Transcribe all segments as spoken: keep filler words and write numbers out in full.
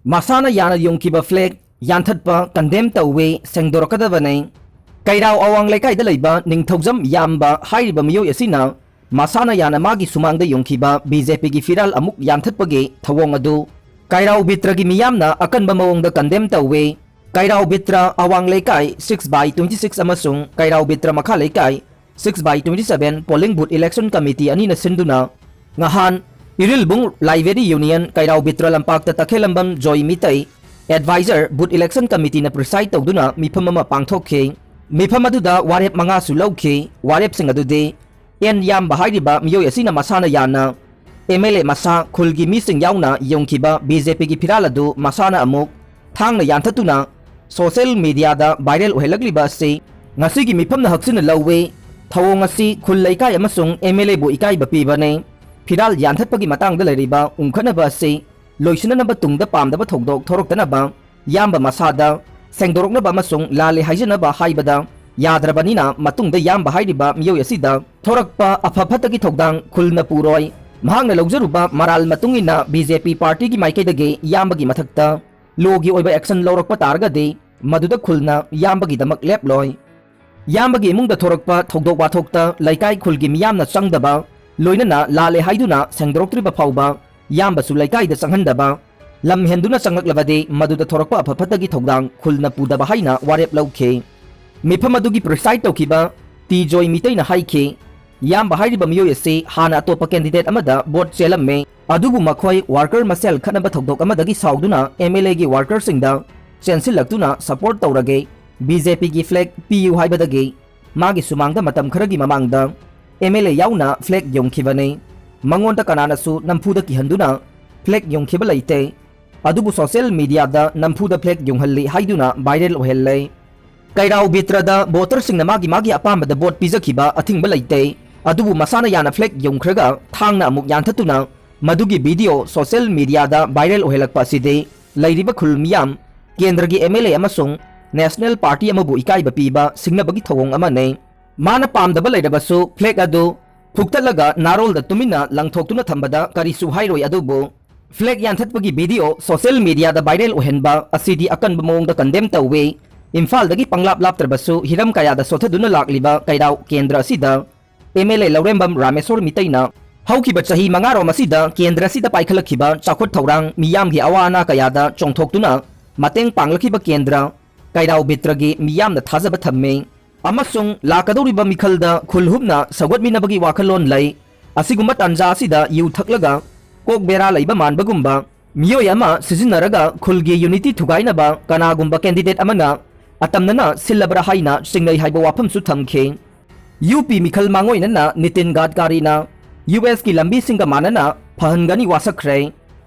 ꯃꯁꯥꯅ ꯌꯥꯅ ꯌꯨꯡꯈꯤꯕ flag ꯌꯥꯟꯊꯠꯄ condemn ꯇꯧꯋꯤ, ꯁꯦꯡꯗꯣꯔꯛꯀꯗꯕꯅꯤ꯫ ꯀꯩꯔꯥꯎ ꯑꯋꯥꯡ ꯂꯩꯀꯥꯏꯗ ꯂꯩꯕ ꯅꯤꯡꯊꯧꯖꯝ ꯌꯥꯝꯕ ꯍꯥꯏꯔꯤꯕ ꯃꯤꯑꯣꯏ ꯑꯁꯤꯅ ꯃꯁꯥꯅ ꯌꯥꯅ ꯃꯥꯒꯤ ꯁꯨꯃꯥꯡꯗ ꯌꯨꯡꯈꯤꯕ BJPꯒꯤ ꯐꯤꯔꯥꯜ ꯑꯃꯨꯛ ꯌꯥꯟꯊꯠꯄꯒꯤ ꯊꯧꯑꯣꯡ ꯑꯗꯨ ꯀꯩꯔꯥꯎ ꯕꯤꯇ꯭ꯔꯒꯤ ꯃꯤꯌꯥꯝꯅ ꯑꯀꯟꯕ ꯃꯑꯣꯡꯗ condemn ꯇꯧꯋꯤ꯫ ꯀꯩꯔꯥꯎ ꯕꯤꯇ꯭ꯔ ꯑꯋꯥꯡ ꯂꯩꯀꯥꯏ six by twenty six ꯑꯃꯁꯨꯡ ꯀꯩꯔꯥꯎ ꯕꯤꯇ꯭ꯔ ꯃꯈꯥ ꯂꯩꯀꯥꯏ six by twenty seven polling booth election committee ꯑꯅꯤꯅ ꯁꯤꯟꯗꯨꯅ ꯉꯍꯥꯟ ꯏꯔꯤꯜꯕꯨꯡ ꯂꯥꯏꯕ꯭ꯔꯦꯔꯤ ꯌꯨꯅꯤꯌꯟ ꯀꯩꯔꯥꯎ ꯕꯤꯇ꯭ꯔ ꯂꯝꯄꯥꯛꯇ ꯇꯈꯦꯜꯂꯝꯕꯝ ꯖꯣꯏ Meitei advisor booth election committeeꯅ preside ꯇꯧꯗꯨꯅ ꯃꯤꯐꯝ ꯑꯃ ꯄꯥꯡꯊꯣꯛꯈꯤ꯫ ꯃꯤꯐꯝ ꯑꯗꯨꯗ ꯋꯥꯔꯦꯞ ꯃꯉꯥꯁꯨ ꯂꯧꯈꯤ꯫ ꯋꯥꯔꯦꯞꯁꯤꯡ ꯑꯗꯨꯗꯤ ꯑꯦꯟ ꯌꯥꯝꯕ ꯍꯥꯏꯔꯤꯕ ꯃꯤꯑꯣꯏ ꯑꯁꯤꯅ ꯃꯁꯥꯅ ꯌꯥꯅ MLA ꯃꯁꯥ, ꯈꯨꯜꯒꯤ ꯃꯤꯁꯤꯡ ꯌꯥꯎꯅ ꯌꯨꯡꯈꯤꯕ BJPꯒꯤ ꯐꯤꯔꯥꯜ ꯑꯗꯨ ꯃꯁꯥꯅ ꯑꯃꯨꯛ ꯊꯥꯡꯅ ꯌꯥꯟꯊꯠꯇꯨꯅ social mediaꯗ viral ꯑꯣꯏꯍꯜꯂꯛꯂꯤꯕ ꯑꯁꯤ ꯉꯁꯤꯒꯤ ꯃꯤꯐꯝꯅ ꯍꯛꯆꯤꯟꯅ ꯂꯧꯏ꯫ ꯊꯧꯑꯣꯡ ꯑꯁꯤ ꯈꯨꯜ ꯂꯩꯀꯥꯏ ꯑꯃꯁꯨꯡ MLAꯕꯨ ꯏꯀꯥꯏꯕ ꯄꯤꯕꯅꯤ꯫ ꯐꯤꯔꯥꯜ ꯌꯥꯟꯊꯠꯄꯒꯤ ꯃꯇꯥꯡꯗ ꯂꯩꯔꯤꯕ ꯎꯪꯈꯠꯅꯕ ꯑꯁꯤ ꯂꯣꯏꯁꯤꯟꯅꯅꯕ ꯇꯨꯡꯗ ꯄꯥꯝꯗꯕ ꯊꯧꯗꯣꯛ ꯊꯣꯔꯛꯇꯅꯕ ꯌꯥꯝꯕ ꯃꯁꯥꯗ ꯁꯦꯡꯗꯣꯔꯛꯅꯕ ꯑꯃꯁꯨꯡ ꯂꯥꯜꯂꯦ ꯍꯥꯏꯖꯅꯕ ꯍꯥꯏꯕꯗ ꯌꯥꯗ꯭ꯔꯕꯅꯤꯅ ꯃꯇꯨꯡꯗ ꯌꯥꯝꯕ ꯍꯥꯏꯔꯤꯕ ꯃꯤꯑꯣꯏ ꯑꯁꯤꯗ ꯊꯣꯔꯛꯄ ꯑꯐ ꯐꯠꯇꯒꯤ ꯊꯧꯗꯥꯡ ꯈꯨꯜꯅ ꯄꯨꯔꯣꯏ꯫ ꯃꯍꯥꯛꯅ ꯂꯧꯖꯔꯨꯕ ꯃꯔꯥꯜ ꯃꯇꯨꯡ ꯏꯟꯅ BJP partyꯒꯤ ꯃꯥꯏꯀꯩꯗꯒꯤ ꯌꯥꯝꯕꯒꯤ ꯃꯊꯛꯇ lawꯒꯤ ꯑꯣꯏꯕ action ꯂꯧꯔꯛꯄ ꯇꯥꯔꯒꯗꯤ ꯃꯗꯨꯗ ꯈꯨꯜꯅ ꯌꯥꯝꯕꯒꯤꯗꯃꯛ ꯂꯦꯞꯂꯣꯏ꯫ ꯌꯥꯝꯕꯒꯤ ꯏꯃꯨꯡꯗ ꯊꯣꯔꯛꯄ ꯊꯧꯗꯣꯛ ꯋꯥꯊꯣꯛꯇ ꯂꯩꯀꯥꯏ ꯈꯨꯜꯒꯤ ꯃꯤꯌꯥꯝꯅ ꯆꯪꯗꯕ, ꯂꯣꯏꯅꯅ ꯂꯥꯜꯂꯦ ꯍꯥꯏꯗꯨꯅ ꯁꯦꯡꯗꯣꯔꯛꯇ꯭ꯔꯤꯕ ꯐꯥꯎꯕ ꯌꯥꯝꯕꯁꯨ ꯂꯩꯀꯥꯏꯗ ꯆꯪꯍꯟꯗꯕ, ꯂꯝ ꯍꯦꯟꯗꯨꯅ ꯆꯪꯂꯛꯂꯕꯗꯤ ꯃꯗꯨꯗ ꯊꯣꯔꯛꯄ ꯑꯐ ꯐꯠꯇꯒꯤ ꯊꯧꯗꯥꯡ ꯈꯨꯜꯅ ꯄꯨꯗꯕ ꯍꯥꯏꯅ ꯋꯥꯔꯦꯞ ꯂꯧꯈꯤ꯫ ꯃꯤꯐꯝ ꯑꯗꯨꯒꯤ preside ꯇꯧꯈꯤꯕ ꯇꯤ ꯖꯣꯏ ꯃꯤꯇꯩꯅ ꯍꯥꯏꯈꯤ, ꯌꯥꯝꯕ ꯍꯥꯏꯔꯤꯕ ꯃꯤꯑꯣꯏ ꯑꯁꯤ ꯍꯥꯟꯅ ꯑꯇꯣꯞꯄ candidate ꯑꯃꯗ vote ꯆꯦꯜꯂꯝꯃꯤ, ꯑꯗꯨꯕꯨ ꯃꯈꯣꯏ worker ꯃꯁꯦꯜ ꯈꯠꯅꯕ ꯊꯧꯗꯣꯛ ꯑꯃꯗꯒꯤ ꯁꯥꯎꯗꯨꯅ MLAꯒꯤ workerꯁꯤꯡꯗ ꯆꯦꯟꯁꯤꯜꯂꯛꯇꯨꯅ support ꯇꯧꯔꯒꯦ, BJPꯒꯤ flag ꯄꯤꯌꯨ ꯍꯥꯏꯕꯗꯒꯤ ꯃꯥꯒꯤ ꯁꯨꯃꯥꯡꯗ ꯃꯇꯝ ꯈꯔꯒꯤ ꯃꯃꯥꯡꯗ MLA ꯌꯥꯎꯅ flag ꯌꯨꯡꯈꯤꯕꯅꯤ꯫ ꯃꯉꯣꯟꯗ ꯀꯅꯥꯅꯁꯨ ꯅꯝꯐꯨꯗ ꯀꯤꯍꯟꯗꯨꯅ flag ꯌꯨꯡꯈꯤꯕ ꯂꯩꯇꯦ꯫ ꯑꯗꯨꯕꯨ social mediaꯗ ꯅꯝꯐꯨꯗ flag ꯌꯨꯡꯍꯜꯂꯤ ꯍꯥꯏꯗꯨꯅ viral ꯑꯣꯏꯍꯜꯂꯦ꯫ ꯀꯩꯔꯥꯎ ꯕꯤꯇ꯭ꯔꯗ voterꯁꯤꯡꯅ ꯃꯥꯒꯤ ꯃꯥꯒꯤ ꯑꯄꯥꯝꯕꯗ vote ꯄꯤꯖꯈꯤꯕ ꯑꯊꯤꯡꯕ ꯂꯩꯇꯦ꯫ ꯑꯗꯨꯕꯨ ꯃꯁꯥꯅ ꯌꯥꯅ flag ꯌꯨꯡꯈ꯭ꯔꯒ ꯊꯥꯡꯅ ꯑꯃꯨꯛ ꯌꯥꯟꯊꯠꯇꯨꯅ ꯃꯗꯨꯒꯤ video social mediaꯗ viral ꯑꯣꯏꯍꯜꯂꯛꯄ ꯑꯁꯤꯗꯤ ꯂꯩꯔꯤꯕ ꯈꯨꯜ ꯃꯤꯌꯥꯝ, ꯀꯦꯟꯗ꯭ꯔꯒꯤ MLA ꯑꯃꯁꯨꯡ national party ꯑꯃꯕꯨ ꯏꯀꯥꯏꯕ ꯄꯤꯕ ꯁꯤꯡꯅꯕꯒꯤ ꯊꯧꯑꯣꯡ ꯑꯃꯅꯤ꯫ ꯃꯥꯅ ꯄꯥꯝꯗꯕ ꯂꯩꯔꯕꯁꯨ flag ꯑꯗꯨ ꯐꯨꯛꯇꯠꯂꯒ ꯅꯥꯔꯣꯜꯗ ꯇꯨꯃꯤꯟꯅ ꯂꯪꯊꯣꯛꯇꯨꯅ ꯊꯝꯕꯗ ꯀꯔꯤꯁꯨ ꯍꯥꯏꯔꯣꯏ, ꯑꯗꯨꯕꯨ Flag ꯌꯥꯟꯊꯠꯄꯒꯤ video social mediaꯗ viral ꯑꯣꯏꯍꯟꯕ ꯑꯁꯤꯗꯤ ꯑꯀꯟꯕ ꯃꯑꯣꯡꯗ condemn ꯇꯧꯏ꯫ ꯏꯝꯐꯥꯜꯗꯒꯤ ꯄꯪꯂꯥꯞ ꯂꯥꯞꯇ꯭ꯔꯕꯁꯨ ꯍꯤꯔꯝ ꯀꯌꯥꯗ ꯁꯣꯠꯊꯗꯨꯅ ꯂꯥꯛꯂꯤꯕ ꯀꯩꯔꯥꯎ ꯀꯦꯟꯗ꯭ꯔ ꯑꯁꯤꯗ MLA ꯂꯧꯔꯦꯝꯕꯝ ꯔꯥꯃꯦꯁꯣꯔ ꯃꯤꯇꯩꯅ ꯍꯧꯈꯤꯕ ꯆꯍꯤ ꯃꯉꯥꯔꯣꯝ ꯑꯁꯤꯗ ꯀꯦꯟꯗ꯭ꯔ ꯑꯁꯤꯗ ꯄꯥꯏꯈꯠꯂꯛꯈꯤꯕ ꯆꯥꯎꯈꯠ ꯊꯧꯔꯥꯡ, ꯃꯤꯌꯥꯝꯒꯤ ꯑꯋꯥ ꯑꯅꯥ ꯀꯌꯥꯗ ꯆꯣꯡꯊꯣꯛꯇꯨꯅ ꯃꯇꯦꯡ ꯄꯥꯡꯂꯛꯈꯤꯕ ꯀꯦꯟꯗ꯭ꯔ ꯀꯩꯔꯥꯎ ꯕꯤꯇ꯭ꯔꯒꯤ ꯃꯤꯌꯥꯝꯅ ꯊꯥꯖꯕ ꯊꯝꯃꯤ ꯑꯃꯁꯨꯡ ꯂꯥꯛꯀꯗꯧꯔꯤꯕ ꯃꯤꯈꯜꯗ ꯈꯨꯜ ꯍꯨꯞꯅ ꯁꯧꯒꯠꯃꯤꯟꯅꯕꯒꯤ ꯋꯥꯈꯜꯂꯣꯟ ꯂꯩ꯫ ꯑꯁꯤꯒꯨꯝꯕ ꯇꯥꯟꯖꯥ ꯑꯁꯤꯗ ꯌꯨ ꯊꯛꯂꯒ ꯀꯣꯛ ꯕꯦꯔꯥ ꯂꯩꯕ ꯃꯥꯟꯕꯒꯨꯝꯕ ꯃꯤꯑꯣꯏ ꯑꯃ ꯁꯤꯖꯤꯟꯅꯔꯒ ꯈꯨꯜꯒꯤ unity ꯊꯨꯒꯥꯏꯅꯕ ꯀꯅꯥꯒꯨꯝꯕ candidate ꯑꯃꯅ ꯑꯇꯝꯅꯅ ꯁꯤꯜꯂꯕ꯭ꯔꯥ ꯍꯥꯏꯅ ꯆꯤꯡꯅꯩ ꯍꯥꯏꯕ ꯋꯥꯐꯝꯁꯨ ꯊꯝꯈꯤ꯫ UP ꯃꯤꯈꯜ ꯃꯥꯡꯑꯣꯏꯅꯅ ꯅꯤꯇꯤꯟ ꯒꯗꯀꯥꯔꯤꯅ USꯀꯤ ꯂꯝꯕꯤꯁꯤꯡꯒ ꯃꯥꯟꯅꯅ ꯐꯍꯟꯒꯅꯤ ꯋꯥꯁꯛꯈ꯭ꯔꯦ꯫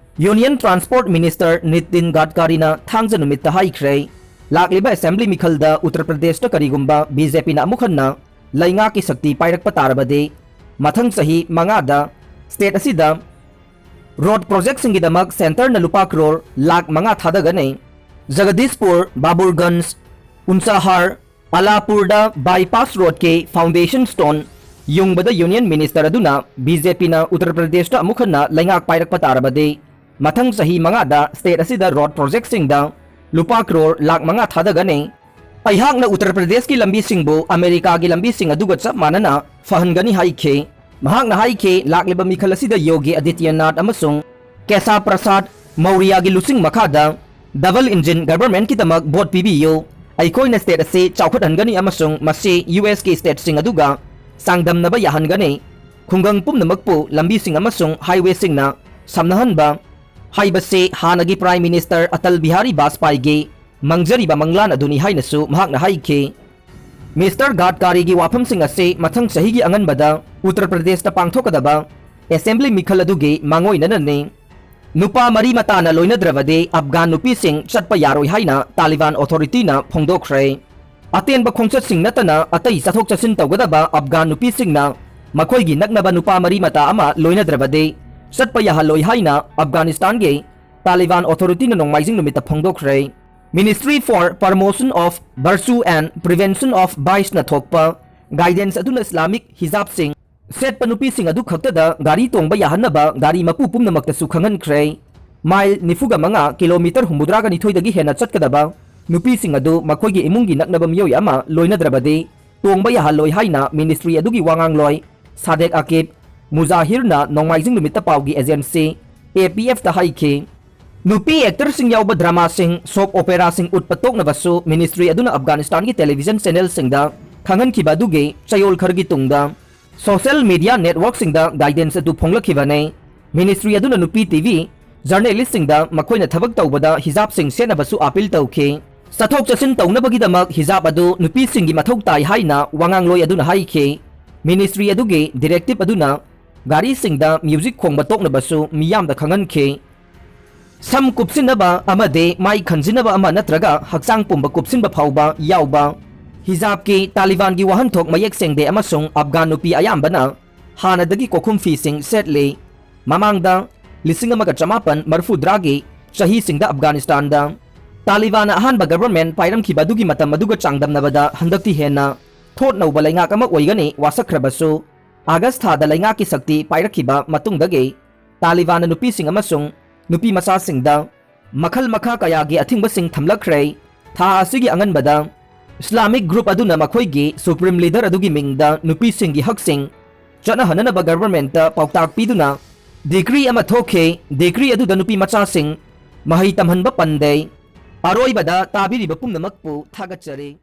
Union Transport Minister ꯅꯤꯇꯤꯟ ꯒꯗꯀꯥꯔꯤꯅ ꯊꯥꯡꯖ ꯅꯨꯃꯤꯠꯇ ꯍꯥꯏꯈ꯭ꯔꯦ, ꯂꯥꯛꯂꯤꯕ assembly ꯃꯤꯈꯜꯗ ꯎꯠꯇꯔ ꯄ꯭ꯔꯗꯦꯁꯇ ꯀꯔꯤꯒꯨꯝꯕ BJPꯅ ꯑꯃꯨꯛ ꯍꯟꯅ ꯂꯩꯉꯥꯛꯀꯤ ꯁꯛꯇꯤ ꯄꯥꯏꯔꯛꯄ ꯇꯥꯔꯕꯗꯤ, ꯃꯊꯪ ꯆꯍꯤ ꯃꯉꯥꯗ state ꯑꯁꯤꯗ road projectꯁꯤꯡꯒꯤꯗꯃꯛ centreꯅ ꯂꯨꯄꯥ ꯀ꯭ꯔꯣꯔ ꯂꯥꯈ ꯃꯉꯥ ꯊꯥꯗꯒꯅꯤ꯫ ꯖꯒꯗꯤꯁꯄꯨꯔ, ꯕꯥꯕꯨꯔꯒꯟꯖ, ꯎꯟꯆꯥꯍꯥꯔ, ꯑꯂꯥꯄꯨꯔꯗ bypass roadꯀꯤ foundation stone ꯌꯨꯡꯕꯗ Union Minister ꯑꯗꯨꯅ BJPꯅ ꯎꯠꯇꯔ ꯄ꯭ꯔꯗꯦꯁꯇ ꯑꯃꯨꯛ ꯍꯟꯅ ꯂꯩꯉꯥꯛ ꯄꯥꯏꯔꯛꯄ ꯇꯥꯔꯕꯗꯤ, ꯃꯊꯪ ꯆꯍꯤ ꯃꯉꯥꯗ state ꯑꯁꯤꯗ road projectꯁꯤꯡꯗ ꯂꯨꯄꯥ ꯀ꯭ꯔꯣꯔ ꯂꯥꯈ ꯃꯉꯥ ꯊꯥꯗꯒꯅꯤ꯫ ꯑꯩꯍꯥꯛꯅ ꯎꯠꯇꯔ ꯄ꯭ꯔꯗꯦꯁꯀꯤ ꯂꯝꯕꯤꯁꯤꯡꯕꯨ ꯑꯃꯦꯔꯤꯀꯥꯒꯤ ꯂꯝꯕꯤꯁꯤꯡ ꯑꯗꯨꯒ ꯆꯞ ꯃꯥꯟꯅꯅ ꯐꯍꯟꯒꯅꯤ ꯍꯥꯏꯈꯤ꯫ ꯃꯍꯥꯛꯅ ꯍꯥꯏꯈꯤ, ꯂꯥꯛꯂꯤꯕ ꯃꯤꯈꯜ ꯑꯁꯤꯗ ꯌꯣꯒꯤ ꯑꯥꯗꯤꯇ꯭ꯌꯅꯥꯊ ꯑꯃꯁꯨꯡ ꯀꯦꯁꯥ ꯄ꯭ꯔꯁꯥꯗ ꯃꯧꯔꯤꯌꯥꯒꯤ ꯂꯨꯆꯤꯡ ꯃꯈꯥꯗ double engine governmentꯀꯤꯗꯃꯛ vote ꯄꯤꯕꯤꯌꯨ꯫ ꯑꯩꯈꯣꯏꯅ state ꯑꯁꯤ ꯆꯥꯎꯈꯠꯍꯟꯒꯅꯤ ꯑꯃꯁꯨꯡ ꯃꯁꯤ USꯀꯤ stateꯁꯤꯡ ꯑꯗꯨꯒ ꯆꯥꯡꯗꯝꯅꯕ ꯌꯥꯍꯟꯒꯅꯤ꯫ ꯈꯨꯡꯒꯪ ꯄꯨꯝꯅꯃꯛꯄꯨ ꯂꯝꯕꯤꯁꯤꯡ ꯑꯃꯁꯨꯡ highwayꯁꯤꯡꯅ ꯁꯝꯅꯍꯟꯕ ꯍꯥꯏꯕꯁꯤ ꯍꯥꯟꯅꯒꯤ Prime Minister ꯑꯇꯜ ꯕꯤꯍꯥꯔꯤ ꯕꯥꯖꯄꯥꯏꯒꯤ ꯃꯪꯖꯔꯤꯕ ꯃꯪꯂꯥꯟ ꯑꯗꯨꯅꯤ ꯍꯥꯏꯅꯁꯨ ꯃꯍꯥꯛꯅ ꯍꯥꯏꯈꯤ꯫ Mister ꯒꯗꯀꯥꯔꯤꯒꯤ ꯋꯥꯐꯝꯁꯤꯡ ꯑꯁꯤ ꯃꯊꯪ ꯆꯍꯤꯒꯤ ꯑꯉꯟꯕꯗ ꯎꯠꯇꯔ ꯄ꯭ꯔꯗꯦꯁꯇ ꯄꯥꯡꯊꯣꯛꯀꯗꯕ assembly ꯃꯤꯈꯜ ꯑꯗꯨꯒꯤ ꯃꯥꯡꯑꯣꯏꯅꯅꯅꯤ꯫ ꯅꯨꯄꯥ ꯃꯔꯤ ꯃꯇꯥꯅ ꯂꯣꯏꯅꯗ꯭ꯔꯕꯗꯤ ꯑꯐꯒꯥꯟ ꯅꯨꯄꯤꯁꯤꯡ ꯆꯠꯄ ꯌꯥꯔꯣꯏ ꯍꯥꯏꯅ ꯇꯥꯂꯤꯕꯥꯟ authorityꯅ ꯐꯣꯡꯗꯣꯛꯈ꯭ꯔꯦ꯫ ꯑꯇꯦꯟꯕ ꯈꯣꯡꯆꯠꯁꯤꯡ ꯅꯠꯇꯅ ꯑꯇꯩ ꯆꯠꯊꯣꯛ ꯆꯠꯁꯤꯟ ꯇꯧꯒꯗꯕ ꯑꯐꯒꯥꯟ ꯅꯨꯄꯤꯁꯤꯡꯅ ꯃꯈꯣꯏꯒꯤ ꯅꯛꯅꯕ ꯅꯨꯄꯥ ꯃꯔꯤ ꯃꯇꯥ ꯑꯃ ꯂꯣꯏꯅꯗ꯭ꯔꯕꯗꯤ ꯆꯠꯄ ꯌꯥꯍꯜꯂꯣꯏ ꯍꯥꯏꯅ ꯑꯐꯒꯥꯅꯤꯁꯇꯥꯟꯒꯤ ꯇꯥꯂꯤꯕꯥꯟ authorityꯅ ꯅꯣꯡꯃꯥꯏꯖꯤꯡ ꯅꯨꯃꯤꯠꯇ ꯐꯣꯡꯗꯣꯛꯈ꯭ꯔꯦ꯫ Ministry for Promotion of Virtue and Prevention of Viceꯅ ꯊꯣꯛꯄ guidance ꯑꯗꯨꯅ Islamic hijabꯁꯤꯡ ꯁꯦꯠꯄ ꯅꯨꯄꯤꯁꯤꯡ ꯑꯗꯨ ꯈꯛꯇꯗ ꯒꯥꯔꯤ ꯇꯣꯡꯕ ꯌꯥꯍꯟꯅꯕ ꯒꯥꯔꯤ ꯃꯄꯨ ꯄꯨꯝꯅꯃꯛꯇꯁꯨ ꯈꯪꯍꯟꯈ꯭ꯔꯦ꯫ ꯃꯥꯏꯜ ꯅꯤꯐꯨꯒ ꯃꯉꯥ, ꯀꯤꯂꯣꯃꯤꯇꯔ ꯍꯨꯝꯐꯨꯇꯔꯥꯒ ꯅꯤꯊꯣꯏꯗꯒꯤ ꯍꯦꯟꯅ ꯆꯠꯀꯗꯕ ꯅꯨꯄꯤꯁꯤꯡ ꯑꯗꯨ ꯃꯈꯣꯏꯒꯤ ꯏꯃꯨꯡꯒꯤ ꯅꯛꯅꯕ ꯃꯤꯑꯣꯏ ꯑꯃ ꯂꯣꯏꯅꯗ꯭ꯔꯕꯗꯤ ꯇꯣꯡꯕ ꯌꯥꯍꯜꯂꯣꯏ ꯍꯥꯏꯅ ꯃꯤꯅꯤꯁꯇ꯭ꯔꯤ ꯑꯗꯨꯒꯤ ꯋꯥꯉꯥꯡꯂꯣꯏ ꯁꯥꯗꯦꯛ ꯑꯀꯤꯕ ꯃꯨꯖꯥꯍꯤꯔꯅ ꯅꯣꯡꯃꯥꯏꯖꯤꯡ ꯅꯨꯃꯤꯠꯇ ꯄꯥꯎꯒꯤ ꯑꯦꯖꯦꯟꯁꯤ ꯑꯦ ꯄꯤ ꯑꯦꯐꯇ ꯍꯥꯏꯈꯤ꯫ ꯅꯨꯄꯤ ꯑꯦꯛꯇꯔꯁꯤꯡ ꯌꯥꯎꯕ ꯗ꯭ꯔꯃꯥꯁꯤꯡ, ꯁꯣꯞ ꯑꯣꯄꯦꯔꯥꯁꯤꯡ ꯎꯠꯄ ꯇꯣꯛꯅꯕꯁꯨ ꯃꯤꯅꯤꯁꯇ꯭ꯔꯤ ꯑꯗꯨꯅ ꯑꯐꯒꯥꯅꯤꯁꯇꯥꯟꯒꯤ ꯇꯦꯂꯤꯚꯤꯖꯟ ꯆꯦꯅꯦꯜꯁꯤꯡꯗ ꯈꯪꯍꯟꯈꯤꯕ ꯑꯗꯨꯒꯤ ꯆꯌꯣꯜ ꯈꯔꯒꯤ ꯇꯨꯡꯗ ꯁꯣꯁꯦꯜ ꯃꯤꯗꯤꯌꯥ ꯅꯦꯠꯋꯔꯛꯁꯤꯡꯗ ꯒꯥꯏꯗꯦꯟꯁ ꯑꯗꯨ ꯐꯣꯡꯂꯛꯈꯤꯕꯅꯤ꯫ ꯃꯤꯅꯤꯁꯇ꯭ꯔꯤ ꯑꯗꯨꯅ ꯅꯨꯄꯤ ꯇꯤ ꯚꯤ ꯖꯔꯅꯦꯂꯤꯁꯁꯤꯡꯗ ꯃꯈꯣꯏꯅ ꯊꯕꯛ ꯇꯧꯕꯗ ꯍꯤꯖꯥꯕꯁꯤꯡ ꯁꯦꯠꯅꯕꯁꯨ ꯑꯥꯄꯤꯜ ꯇꯧꯈꯤ꯫ ꯆꯠꯊꯣꯛ ꯆꯠꯁꯤꯟ ꯇꯧꯅꯕꯒꯤꯗꯃꯛ ꯍꯤꯖꯥꯕ ꯑꯗꯨ ꯅꯨꯄꯤꯁꯤꯡꯒꯤ ꯃꯊꯧ ꯇꯥꯏ ꯍꯥꯏꯅ ꯋꯥꯉꯥꯡꯂꯣꯏ ꯑꯗꯨꯅ ꯍꯥꯏꯈꯤ꯫ ꯃꯤꯅꯤꯁꯇ꯭ꯔꯤ ꯑꯗꯨꯒꯤ ꯗꯤꯔꯦꯛꯇꯤꯕ ꯑꯗꯨꯅ ꯒꯥꯔꯤꯁꯤꯡꯗ ꯃ꯭ꯌꯨꯖꯤꯛ ꯈꯣꯡꯕ ꯇꯣꯛꯅꯕꯁꯨ ꯃꯤꯌꯥꯝꯗ ꯈꯪꯍꯟꯈꯤ꯫ ꯁꯝ ꯀꯨꯞꯁꯤꯟꯅꯕ ꯑꯃꯗꯤ ꯃꯥꯏ ꯈꯟꯖꯤꯟꯅꯕ ꯑꯃ ꯅꯠꯇ꯭ꯔꯒ ꯍꯛꯆꯥꯡ ꯄꯨꯝꯕ ꯀꯨꯞꯁꯤꯟꯕ ꯐꯥꯎꯕ ꯌꯥꯎꯕ꯫ ꯍꯤꯖꯥꯕꯀꯤ ꯇꯥꯂꯤꯕꯥꯟꯒꯤ ꯋꯥꯍꯟꯊꯣꯛ ꯃꯌꯦꯛ ꯁꯦꯡꯗꯦ ꯑꯃꯁꯨꯡ ꯑꯐꯒꯥꯟ ꯅꯨꯄꯤ ꯑꯌꯥꯝꯕꯅ ꯍꯥꯟꯅꯗꯒꯤ ꯀꯣꯛꯈꯨꯝ ꯐꯤꯁꯤꯡ ꯁꯦꯠꯂꯤ꯫ ꯃꯃꯥꯡꯗ ꯂꯤꯁꯤꯡ ꯑꯃꯒ ꯆꯃꯥꯄꯟ ꯃꯔꯤꯐꯨꯇꯔꯥꯒꯤ ꯆꯍꯤꯁꯤꯡꯗ ꯑꯐꯒꯥꯅꯤꯁꯇꯥꯟꯗ ꯇꯥꯂꯤꯕꯥꯟꯅ ꯑꯍꯥꯟꯕ ꯒꯚꯔꯟꯃꯦꯟꯠ ꯄꯥꯏꯔꯝꯈꯤꯕ ꯑꯗꯨꯒꯤ ꯃꯇꯝ ꯑꯗꯨꯒ ꯆꯥꯡꯗꯝꯅꯕꯗ ꯍꯟꯗꯛꯇꯤ ꯍꯦꯟꯅ ꯊꯣꯠ ꯅꯧꯕ ꯂꯩꯉꯥꯛ ꯑꯃ ꯑꯣꯏꯒꯅꯤ ꯋꯥꯁꯛꯈ꯭ꯔꯕꯁꯨ, ꯑꯥꯒꯁ ꯊꯥꯗ ꯂꯩꯉꯥꯛꯀꯤ ꯁꯛꯇꯤ ꯄꯥꯏꯔꯛꯈꯤꯕ ꯃꯇꯨꯡꯗꯒꯤ ꯇꯥꯂꯤꯕꯥꯟꯅ ꯅꯨꯄꯤꯁꯤꯡ ꯑꯃꯁꯨꯡ ꯅꯨꯄꯤ ꯃꯆꯥꯁꯤꯡꯗ ꯃꯈꯜ ꯃꯈꯥ ꯀꯌꯥꯒꯤ ꯑꯊꯤꯡꯕꯁꯤꯡ ꯊꯝꯂꯛꯈ꯭ꯔꯦ꯫ ꯊꯥ ꯑꯁꯤꯒꯤ ꯑꯉꯟꯕꯗ ꯏꯁꯂꯥꯃꯤꯛ ꯒ꯭ꯔꯨꯞ ꯑꯗꯨꯅ ꯃꯈꯣꯏꯒꯤ ꯁꯨꯄ꯭ꯔꯤꯝ ꯂꯤꯗꯔ ꯑꯗꯨꯒꯤ ꯃꯤꯡꯗ ꯅꯨꯄꯤꯁꯤꯡꯒꯤ ꯍꯛꯁꯤꯡ ꯆꯠꯅꯍꯟꯅꯅꯕ ꯒꯚꯔꯟꯃꯦꯟꯠꯇ ꯄꯥꯎꯇꯥꯛ ꯄꯤꯗꯨꯅ ꯗꯤꯀ꯭ꯔꯤ ꯑꯃ ꯊꯣꯛꯈꯤ꯫ ꯗꯤꯀ꯭ꯔꯤ ꯑꯗꯨꯗ ꯅꯨꯄꯤ ꯃꯆꯥꯁꯤꯡ ꯃꯍꯩ ꯇꯝꯍꯟꯕ ꯄꯟꯗꯦ꯫ ꯑꯔꯣꯏꯕꯗ ꯇꯥꯕꯤꯔꯤꯕ ꯄꯨꯝꯅꯃꯛꯄꯨ ꯊꯥꯒꯠꯆꯔꯤ꯫